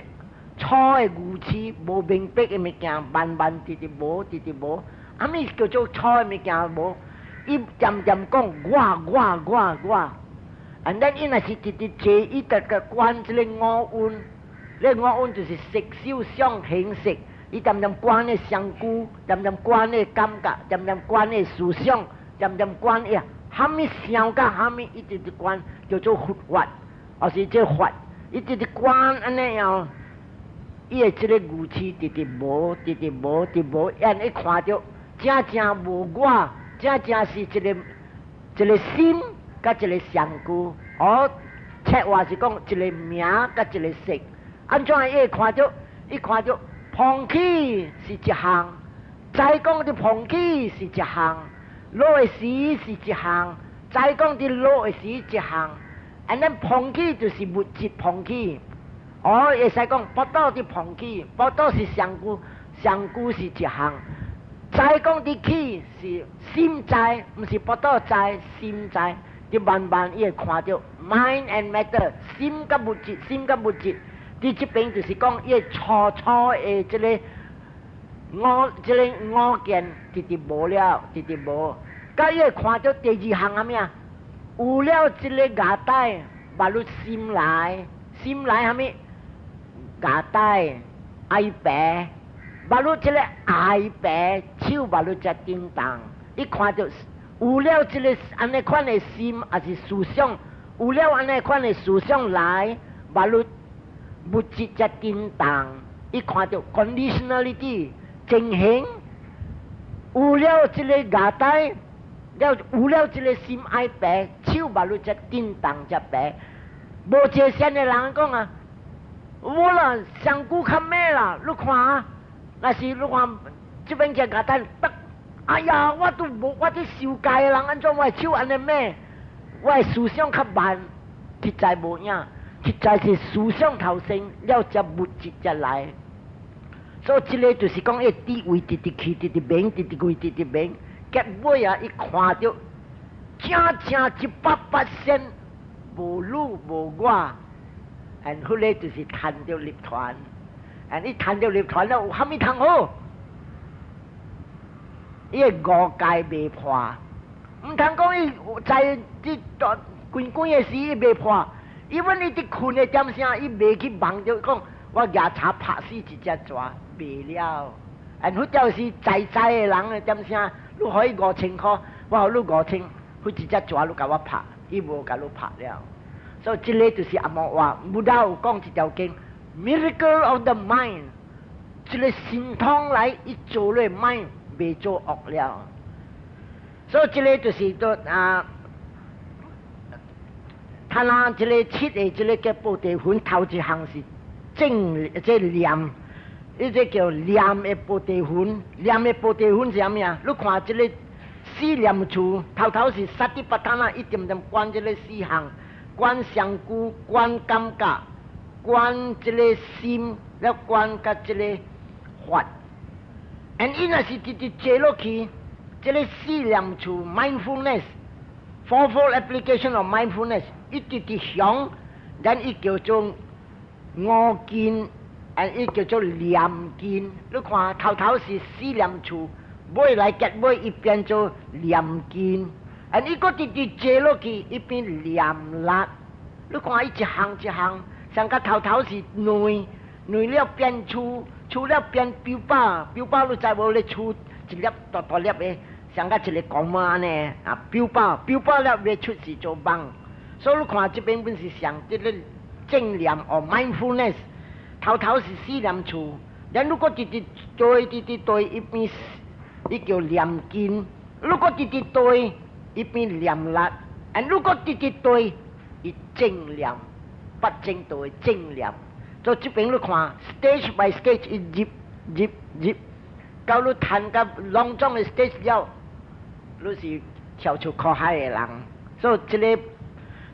粗的愚癡無明白的物件，慢慢直直無，直直無。啥物叫做粗的物件無？伊漸漸講我我我我。And then 伊若是直直坐，伊就個觀這个五蘊，這五蘊就是色受想行識。伊漸漸觀的身軀，漸漸觀的感覺，漸漸觀的思想，漸漸觀呀，啥物想佮啥物，伊直直觀叫做佛法，抑是這法，伊直直觀按呢樣，伊的這个愚癡直直無，直直無，直無，因一看著正正無我，正正是一个一个心佮一个身軀，哦，切話是講一个名佮一个色，按怎伊會看著？伊看著膨起是一項，再講佇膨起是一項，落的時是一項，再講佇落的時一項，按呢膨起就是物質膨起，哦，會使講腹肚佇膨起，腹肚是上久，上久是一項。知講佇起是心知，毋是腹肚知，心知。佇慢慢伊會看著 mind and matter，心佮物質，心佮物質。佇這邊就是講伊會初初的這个我這个我見，直直無了，直直無。佮伊會看著第二項啥物啊？有了這个牙帶，目汝心來，心來啥物？牙帶愛白，目汝這个愛白，手目汝才叮當。伊看著有了這个按呢款的心，抑是思想，有了按呢款的思想來，目汝物質才叮當。伊看著 conditionality 情形，有了這个牙帶，了有了這个心愛白，手目汝才叮當才白。無這線的人講啊，無啦，上久較猛啦，你看啊，若是你看這邊只牙帶，哎呀，我都無，我佇受戒的人，按怎我的手按呢猛？我的思想較慢，實在無影，實在是思想頭先了，才物質才來。所以這个就是講，伊智慧直直去，直直明，直直開，直直明。結尾啊，伊看著正正100%無汝無我，and 彼个就是趁著涅槃。and 伊趁著涅槃了，有啥物通好？伊个五戒袂破，毋通講伊在這段規規个時伊袂破，因為伊佇睏的點聲，伊袂去夢著講我舉柴拍死一隻蛇，袂了。and 彼就是在在的人的點聲，你予伊5000箍，我予你五千，彼一隻蛇你共我拍，伊無共你拍了。所以這个就是阿摩話，Buddha 有講一條經，Miracle of the mind，這个神通來伊做咧 mind 袂做惡了。所以這个就是說啊，他那這个七个這个叫菩提分，頭一項是正這念，伊這叫念的菩提分，念的菩提分是啥物啊？你看這个四念處，頭頭是 satipatthana，一點點觀這个四項，觀相顧，觀感覺，觀這个心，了觀佮這个法。and 伊若是直直坐落去，這个四念處 mindfulness，fourfold application of mindfulness，一直直想，咱伊叫做我見，and 伊叫做念見。你看頭頭是四念處，尾來結尾伊變做念見，and 伊閣直直坐落去，伊變念力。你看伊一項一項，上個頭頭是軟，軟了變粗，粗了變標靶，標靶你知無？咧粗一粒大大粒的，像個一个公馬呢，啊，標靶，標靶了欲出是做網。所以你看這邊本是上這个正念 or mindfulness，頭頭是四念處，咱如果直直對，直直對，伊變伊叫念見；如果直直對，伊變念力；and 如果直直對，伊正念，不正道的正念。所以這邊你看，stage by stage，伊入入入，到你談到攏總的 stage 了，你是跳出苦海的人。所以這个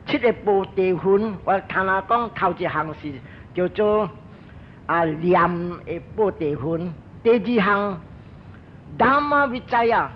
七个菩提分，我頭先講頭一項是叫做啊念的菩提分，第二項 Dhamma Vicaya，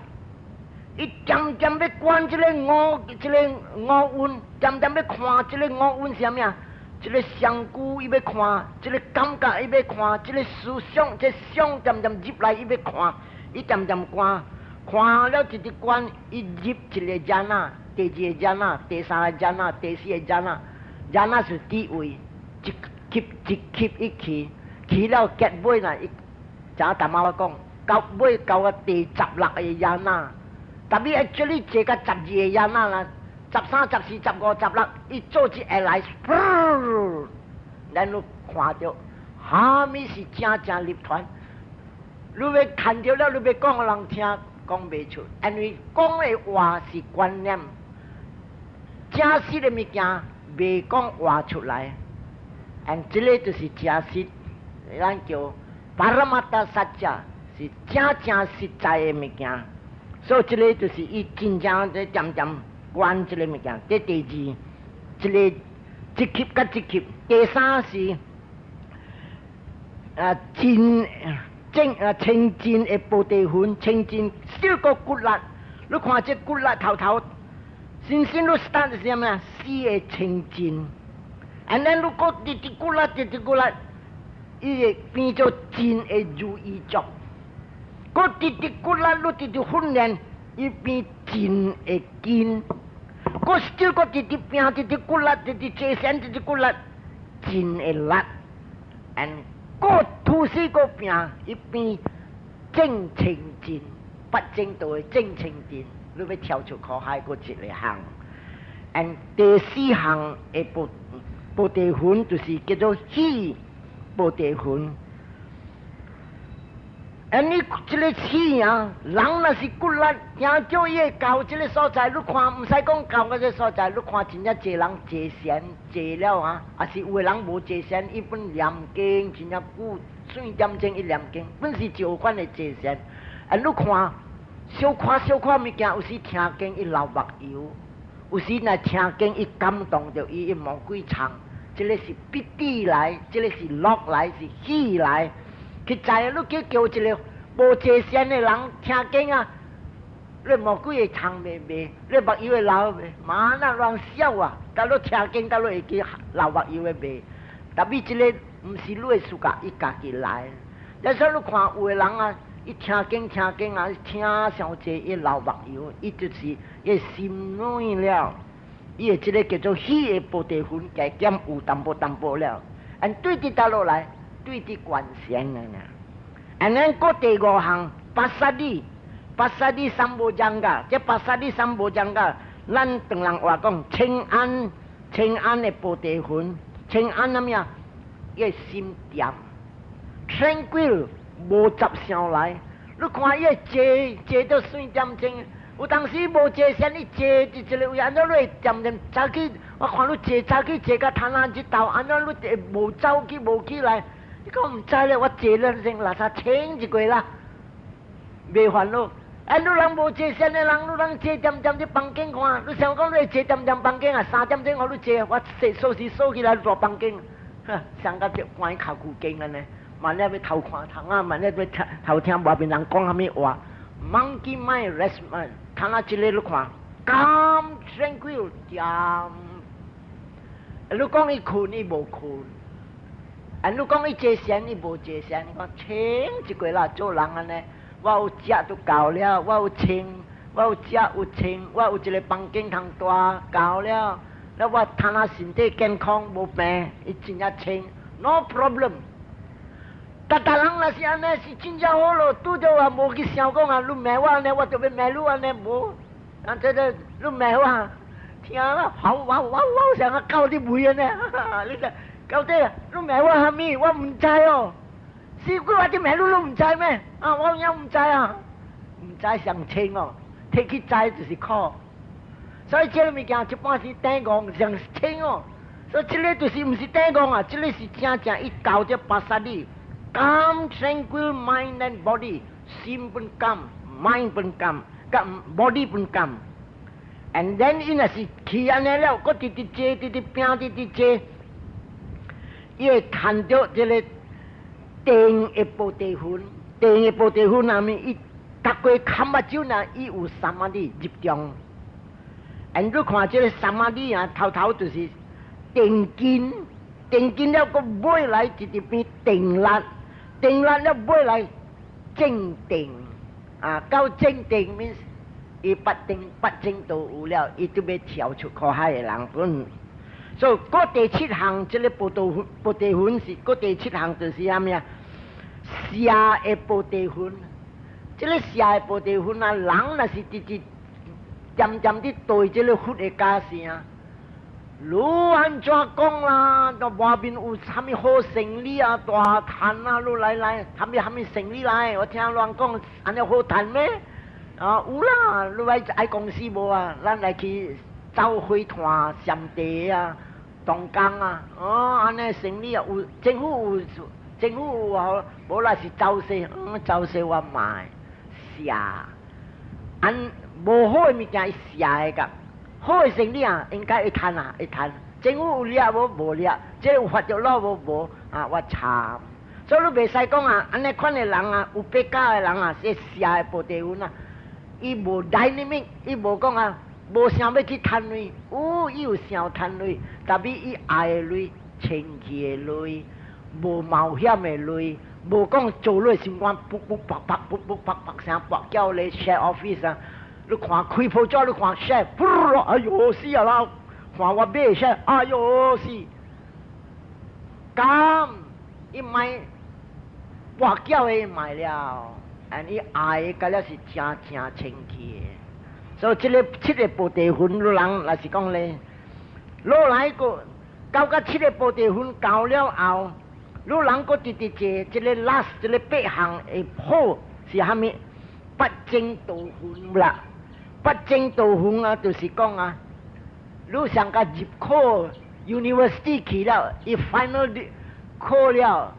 伊漸漸欲觀這个五這个五蘊，漸漸欲看這个五蘊是啥物啊？這个相顧伊欲看，這个感覺伊欲看，這个思想這個想漸漸入來伊欲看，伊漸漸觀，看了一直觀，伊入一个 jhana，第二个 jhana，第三个 jhana，第四個 jhana，jhana 是智慧，一級一級一去，去了結尾呢，伊正淡仔我講，到尾到個第16個 jhana，tapi actually 這個12個 jhana 啦。13、14、15、16，伊做一下來，咱攏看著，啥物是正正涅槃？你欲看著了，你欲講予人聽，講袂出，因為講的話是觀念，真實的物件袂講話出來。and 這个就是真實，咱叫 paramattha sacca，是正正實在的物件。所以這个就是伊真正在漸漸觀這個物件。這第二，這个一級佮一級。第三是啊真正啊清淨的菩提分，清淨小個骨力。你看這骨力頭頭，先先你 start 是啥物啊？四個清淨，and then 你閣直直骨力，直直骨力，伊會變做真的如意足。閣直直骨力，你直直訓練，伊變真的堅。閣小個直直拼，直直骨力，直直坐禪，直直骨力，真的力。and 閣吐死閣拼，伊變正清淨，八正道的正清淨，你欲跳出苦海，閣一个項。and 第四項的菩提分就是叫做喜菩提分。and 你這个喜啊，人若是骨力，聽叫伊會到這个所在，你看毋使講到嗰個所在，你看真正濟人坐禪坐了啊，抑是有的人無坐禪，伊本念經真正久，4點鐘伊念經，本是照款的坐禪。啊，你看小看小看物件，有時聽經伊流目油，有時若聽經伊感動著伊，伊無幾唱，這个是ピティ來，這个是樂來，是喜來。去知你去叫一个無坐禪的人聽經啊，你無幾會唱袂袂，你目油會流袂，嘛那亂笑啊！但你聽經，但你會記流目油的袂。特別這个毋是你的暑假，伊家己來。所以你看有的人啊，伊聽經聽經啊，聽傷濟，伊流目油，伊就是伊心軟了，伊的這个叫做喜的菩提分，加減有淡薄淡薄了。and 對佇佗落來？對佇觀禪啊！and then 閣第五項，passadhi，passadhi sambojjhanga，這 passadhi sambojjhanga，咱唐人話講清安，清安的菩提分，清安啥物啊？伊心恬，tranquil，無雜想來。你看伊坐坐到4點鐘，有當時無坐禪，你坐佇一个位，按怎你會恬恬早起？我看你坐早起坐甲攤仔這頭，按怎你會無走去無起來？你講毋知咧，我坐了先垃圾清一過啦，袂煩惱。哎，你人無坐禪的人，你人坐恬恬佇房間看，你想講你會坐恬恬房間啊？3點鐘予你坐，我鎖鎖匙鎖起來大房間，哈，上甲就關較久間按呢。萬一欲偷看窗啊，萬一欲聽偷聽外面人講啥物話。Monkey mind rest mind，看啊這个你看，calm tranquil 恬。你講伊睏，伊無睏。啊！你講伊坐禪，伊無坐禪。你講清一過啦，做人按呢，我有食都夠了，我有穿，我有食有穿，我有一个房間通蹛夠了。了我通啊身體健康無病，伊真正清，no problem。逐逐人若是按呢，是真正好咯。拄著話無去想講啊，你罵我按呢，我就欲罵你按呢，無。啊，這個你罵我，聽啦，吼哇哇哇像個狗佇吠按呢，你說到底你罵我啥物？我毋知哦。死鬼，我佇罵你，你毋知咩？啊，我有影毋知啊，毋知上清哦，提去知就是苦。所以這个物件一般是頂戇上清哦。所以這个就是毋是頂戇啊，這个是正正伊到這 passadhi。Calm, tranquil mind and body，心本 calm，mind 本 calm，佮 body 本 calm。And then 伊若是去按呢了，閣直直坐，直直拼，直直坐，伊會趁著這个定的菩提分，定的菩提分下面，伊逐過冚目睭呢，伊有 samadhi 入中。and 你看這个 samadhi 啊，頭頭就是定見，定見了閣尾來直直變定力。定力了尾來正定啊，到正定 means 伊八定八正道有了，伊就欲跳出苦海的人本。所以，閣第七項，這个菩提分是閣第七項就是啥物啊？捨的菩提分，這个捨的菩提分啊，人若是直直恬恬佇對這个佛的教聲。你按怎講啦？到外面有啥物好生意啊？大趁啊！你來來，啥物啥物生意來？我聽人講，按呢好趁咩？啊，有啦！你來愛公司無啊？咱來去走火炭、禪茶啊、東江啊，哦，按呢生意啊，有政府有政府有啊，無啦是走勢，嗯，走勢我買捨，按無好的物件伊捨的甲。好的生意啊，應該會趁啊，會趁。政府有掠無？無掠。這個有發著路無？無。啊，我參。所以你袂使講啊，按呢款的人啊，有八家的人啊，是邪的菩提分啊，伊無 dynamic，伊無講啊，無想欲去趁錢，有伊有想趁錢，但是伊愛的錢，清氣的錢，無冒險的錢，無講做落心肝噗噗啪啪噗噗啪啪聲跋筊咧 share office 啊，你看開鋪紙，你看 share，噗，哎喲死啊啦！看我買 share，哎喲死！咁伊買跋筊的伊賣了，and 伊愛的甲了是誠誠清氣的。所以這个七个菩提分人，若是講咧，落來個到甲七个菩提分到了後，你人閣直直坐，這个 last 這个八項的好是蝦米？不正道分啦，不正道分啊，就是講啊，你上甲入考 university 去了，伊 final 考了，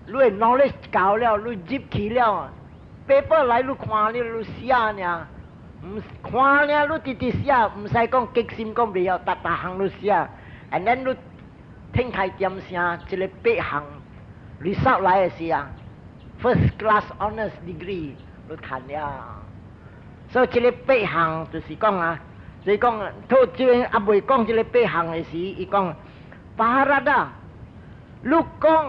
你的 knowledge 夠了，你入去了，paper 來你看了你寫爾，毋看了你直直寫，毋使講激心講袂曉，逐逐項你寫，and then 你聽開點聲，這个八項 result 來的時啊，first class honors degree 你趁了，所以這个八項就是講啊，所以講，套這邊猶未講這个八項的時，伊講 Paharada，你講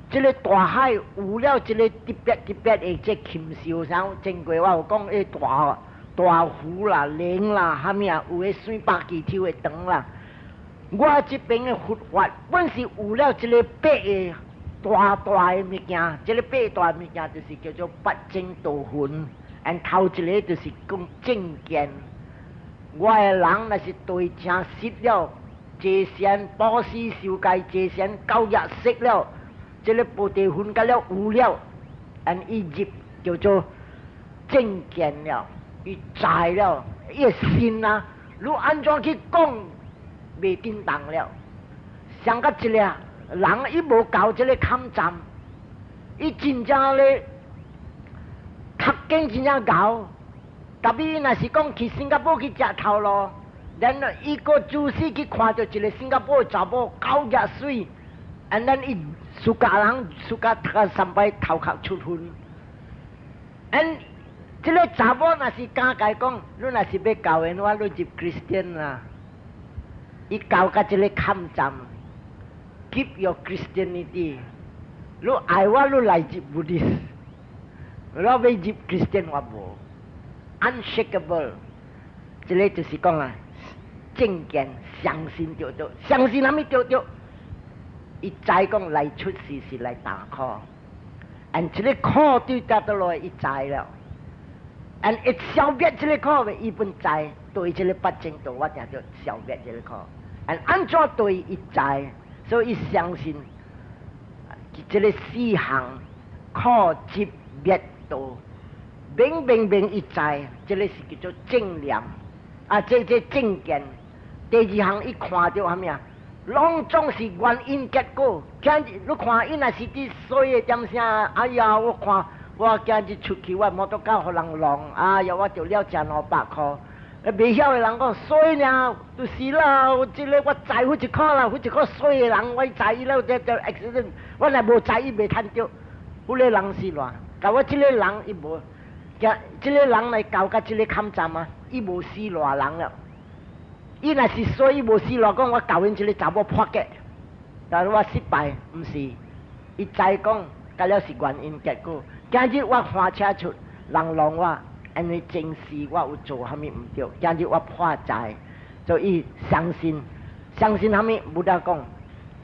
這个大海有了這个特別特別的這禽獸，像前過我有講，迄大大魚啦、龍啦，蝦米啊，有的水百幾抽的長啦。我這邊的佛法本是有了這个八个大大的物件，這个八大物件就是叫做八正道分，and 頭一个就是講正見。我的人若是對正實了，坐禪布施受戒坐禪教育識了，這个菩提分甲了有了，and 伊入叫做正見了，伊知了，伊的心啊，你按怎去講袂叮當了。像甲一個人，伊無到這个坎站，伊真正咧讀經真正𠢕，特別若是講去新加坡去食頭路，然後伊個主事去看著一个新加坡的查某夠額媠，and then 伊 suka 人 suka 讀三擺頭殼出分，and 這个查某若是敢共伊講，你若是欲交緣我，你入 Christian 啦，伊到甲這个坎站，keep your Christianity，你愛我你來入 Buddhist，我欲入 Christian 我無，unshakable，這个就是講啊，正見相信著著，相信啥物著著，伊知講來出世是來擔苦，and 這个苦對得倒落來，伊知了。and 會消滅這个苦，伊本知對這个八正道，我定著消滅這个苦。and 按怎對伊知，所以伊相信這个四項苦集滅道，明明明伊知，這个是叫做正念，啊，這正見。第二項伊看著啥物啊？攏總是原因結果。今日你看伊若是佇衰的點聲，哎呀，我看我今日出去，我摩托車予人弄，哎呀，我著了成五百箍。袂曉的人講衰爾，就是啦，這个我知付一箍啦，付一箍衰的人，我知伊了，這 accident，我若無知伊袂趁著。彼个人是亂，但我這个人伊無，這這个人來到甲這个坎站啊，伊無死賴人了。伊若是衰，伊無死賴講我教𪜶這个查某破格，但是我失敗，毋是，伊知講，甲了是原因結果。今日我看車出，人弄我，因為前世我有做蝦米毋對，今日我破債，所以相信，相信蝦米？Buddha 講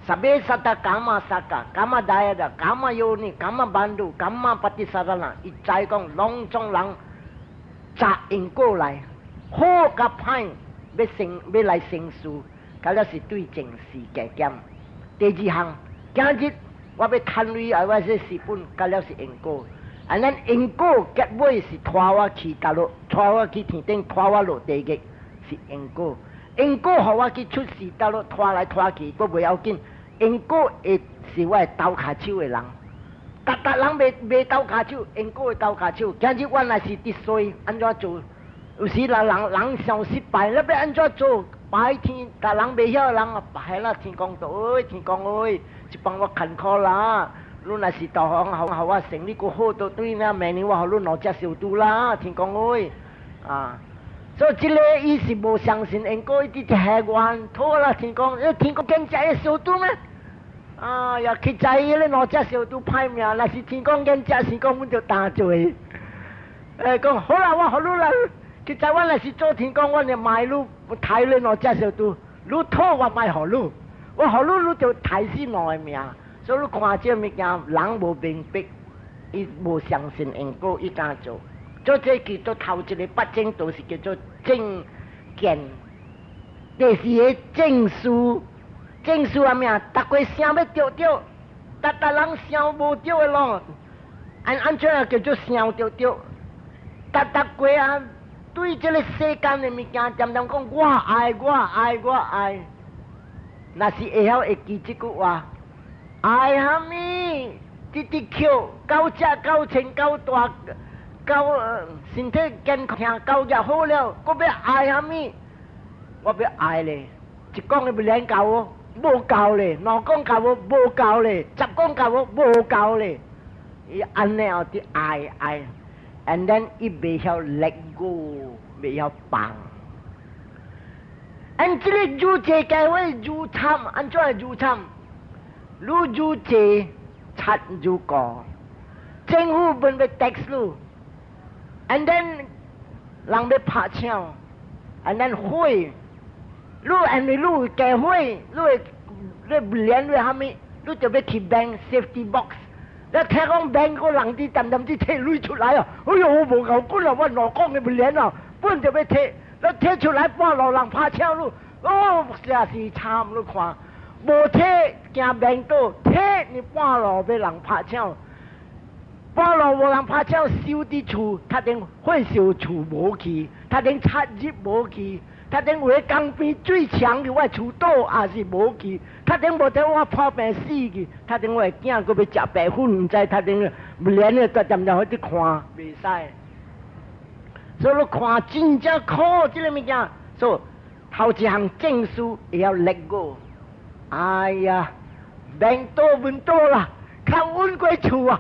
，sabbe satta kammasakha，kamma dayada，kamma yoni，kamma bandhu，kamma patisarana，伊知講攏總人責因過來，好佮歹。欲成欲來成事，甲了是對前世加減。第二項，今日我欲趁錢啊，我說蝕本，甲了是因果。啊，咱因果結尾是拖我去大陸，拖我去天頂，拖我落地獄，是因果。因果予我去出世，大陸拖來拖去，閣袂要緊。因果會是我的鬥跤手的人，逐逐人袂袂鬥跤手，因果會鬥跤手。今日我若是佇衰，按怎做？有時若人人想失敗，你欲按怎做？拜天，逐人袂曉人啊，拜啦天公道，天公哎，這幫我艱苦啦，你若是投降，予我生理閣好倒轉啦，明年我予你兩隻小豬啦，天公喂，啊！所以這个伊是無相信因果，伊直直下願，妥啦，天公，你天公見食个小豬咩？啊呀，去知伊個兩隻小豬歹命，若是天公見食，是講阮就擔罪。欸，講好啦，我予你啦，去知我若是做天公，我就賣你刣你兩隻小豬，你討我莫予你，我予你，你就刣死兩个命。所以你看這物件，人無明白，伊無相信因果，伊敢做。做這叫做頭一个八正道是叫做正見，第四个正思，正思啥物啊？逐个想欲著著，逐逐人想無著的咯，按按怎叫做想著著？逐逐個啊，對這个世間的物件，恬恬講我愛我愛我愛，若是會曉會記這句話，愛啥物？直直抾，夠食夠穿夠大。夠身體健康夠就好了，閣欲愛啥物？我欲愛咧，一講你欲連夠哦，無夠咧；兩講夠無，無夠咧；十講夠無，無夠咧。伊按呢後佇愛愛，and then 伊袂曉 let go，袂曉放。按這个愈濟計會愈慘，按怎會愈慘？愈愈濟，賊愈高，政府分欲 tax 你。And then 人欲拍搶，and then 火，你因為你有加火，你會你連你啥物，你就欲去 bank safety box。你聽講 bank 個人佇恬恬佇提鐳出來啊！哎喲，我無夠骨啊，我兩講的欲連啊，本就欲提，你提出來半路人拍搶你，哦，實是慘！你看，無提驚 bank 倒，提你半路欲人拍搶。半路無人拍搶，燒佇厝，較頂火燒厝無去，較頂賊入無去，較頂有個江邊水牆佇我厝倒也是無去，較頂無得我破病死去，較頂我的囝閣欲食白粉，毋知較頂連個逐恬恬去看，袂使。所以你看真正苦這个物件，所以頭一項正思會曉 let go。哎呀，免倒免倒啦，較穩過厝啊！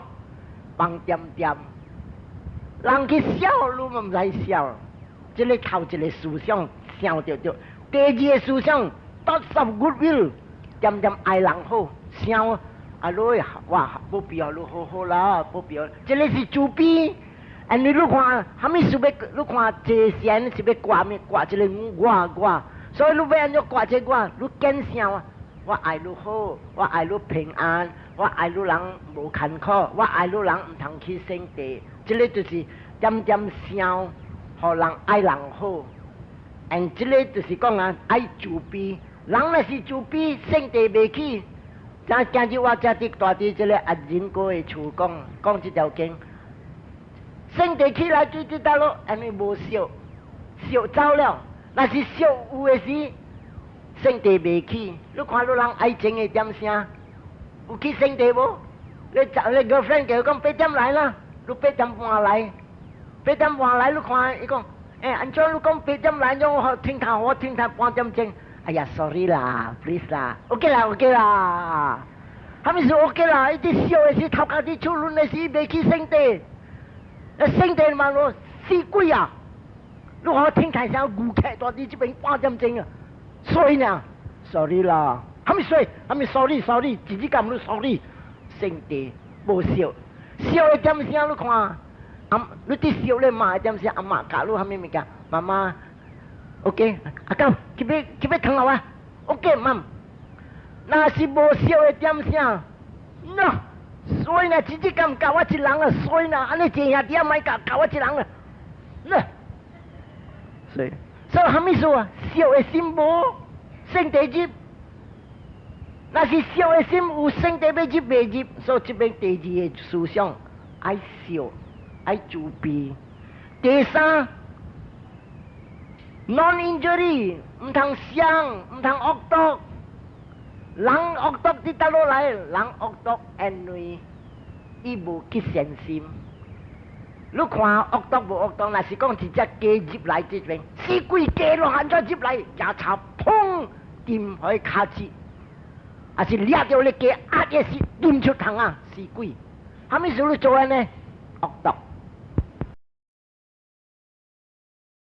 放恬恬，人去笑你嘛毋使笑。這个頭一个思想想著著，第二个思想 thoughts of goodwill，恬恬愛人好，想啊你哇無必要你好好啦，無必要。這个是慈悲。啊你看，啥物事欲你看這線是欲割物？割這个我我，所以你欲按怎割這我，你堅想啊，我愛你好，我愛你平安。我愛你人無艱苦，我愛你人毋通去聖地，這个就是恬恬想，予人愛人好。and 這个就是講啊，愛慈悲。人若是慈悲，聖地袂去。今今日我才佇蹛佇這个阿仁哥的厝講講這條經，聖地起來對佇倒落，因為無惜，惜走了。若是惜有的時，聖地袂去。你看你人愛情的點聲？有去聖地無？你找你 girlfriend 叫講八點來啦，你八點半來，八點半來你看伊講，欸，按怎你講八點來，我聽頭我聽頭半點鐘。哎呀，sorry 啦，please 啦，OK 啦，OK 啦。啥物是 OK 啦？伊佇笑的時頭殼佇出輪的時袂去聖地，那聖地嘛咯死鬼啊！你看我聽台聲牛客蹛佇這邊半點鐘啊，衰呢，sorry 啦。啥物衰？啥物 sorry sorry，直直講你 sorry，聖地無惜，惜的點聲你看，阿你佇惜咧罵的點聲，阿媽教你啥物物件？媽媽，OK，阿公去買去買糖啊？OK，媽，若是無惜的點聲，喏，衰呢，直直講教我一人啊，衰呢，按呢濟兄弟仔莫教教我一人啊，喏，所以，所以啥物事啊？惜的心無，聖地入。若是惜的心有聖地欲入袂入，所以這邊第二个思想愛惜愛慈悲。第三，non-injury，毋通傷，毋通惡毒。人惡毒佇佗落來？人惡毒因為伊無去善心。你看惡毒無惡毒？若是講一隻雞入來這邊，死鬼雞攏按怎入來？牙叉砰，掂予跤舌。抑是掠著你雞壓一時吞出蟲仔，死鬼。啥物事你做按呢？惡毒。